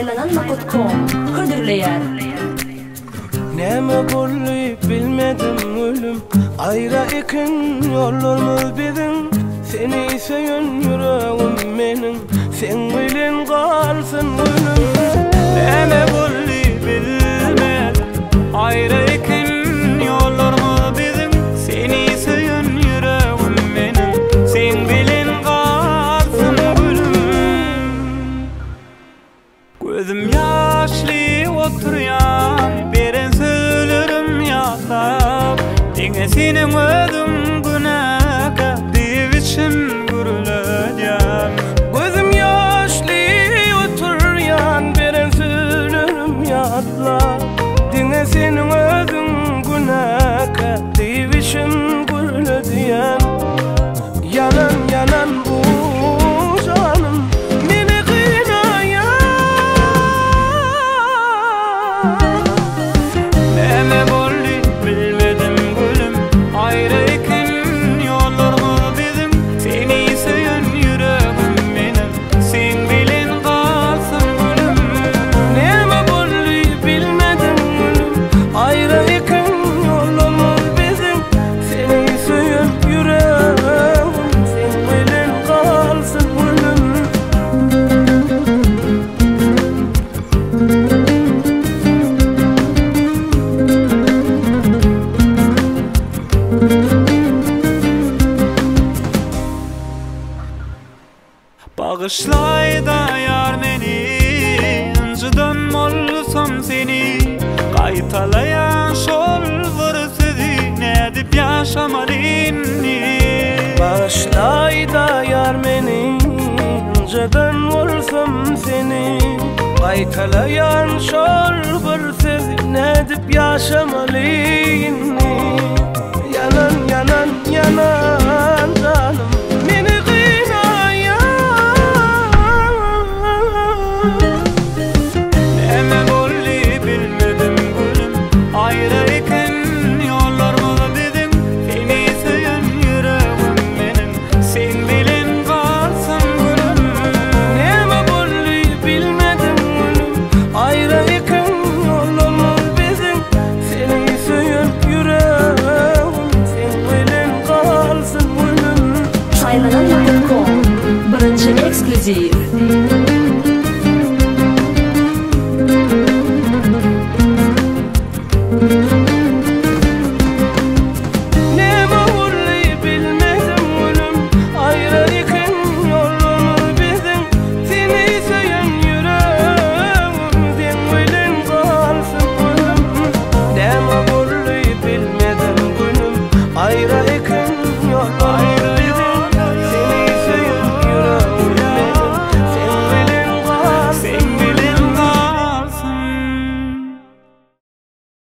Saýlanan nokatcom hödürleýär. Näme boldy bilmedim gülüm Aýra eken ýollarymyz biziň Seni söýen ýüregim meniň Seň bilen galsyn gülüm Näme boldy bilmedim Aýra eken ýollarymyz biziň Seni söýen ýüregim meniň Seň bilen galsyn gülüm Gözüm ýaşly oturýan Beren sözlerim ýatlap Diňe seniň özüň günäkär Diýip içim gürledýän Gözüm ýaşly oturýan Beren sözlerim ýatlap Diňe seniň özüň günäkär Diýip içim gürledýän Ýanan ýanan bu janym Meni gynaýar. Näme boldy bilmedim gülüm Aýra eken ýollarymyz biziň Seni söýen ýüregim meniň Seň bilen galsyn gülüm. Näme boldy bilmedim gülüm Aýra eken ýollarymyz biziň Seni söýen ýüregim Seň bilen galsyn gülüm. Bagyşlaý-da ýar meni, ynjydan bolsam seni, Gaýtalaýan şol bir sözi, nädip ýaşamaly indi? Bagyşlaý-da ýar meni, ynjydan bolsam seni, Gaýtalaýan şol bir sözi, nädip ýaşamaly indi? Ýanan, ýanan, ýanan janym meni gynaýar. Näme boldy bilmedim gülüm, Aýra eken ýollarymyz biziň, Seni söýen ýüregim meniň, Seň bilen galsyn gülüm. Näme boldy bilmedim gülüm, Aýra eken ýollarymyz biziň, Seni söýen ýüregim seň bilen galsyn gülüm. Saýlanan nokatcom birinji eksklýuziw.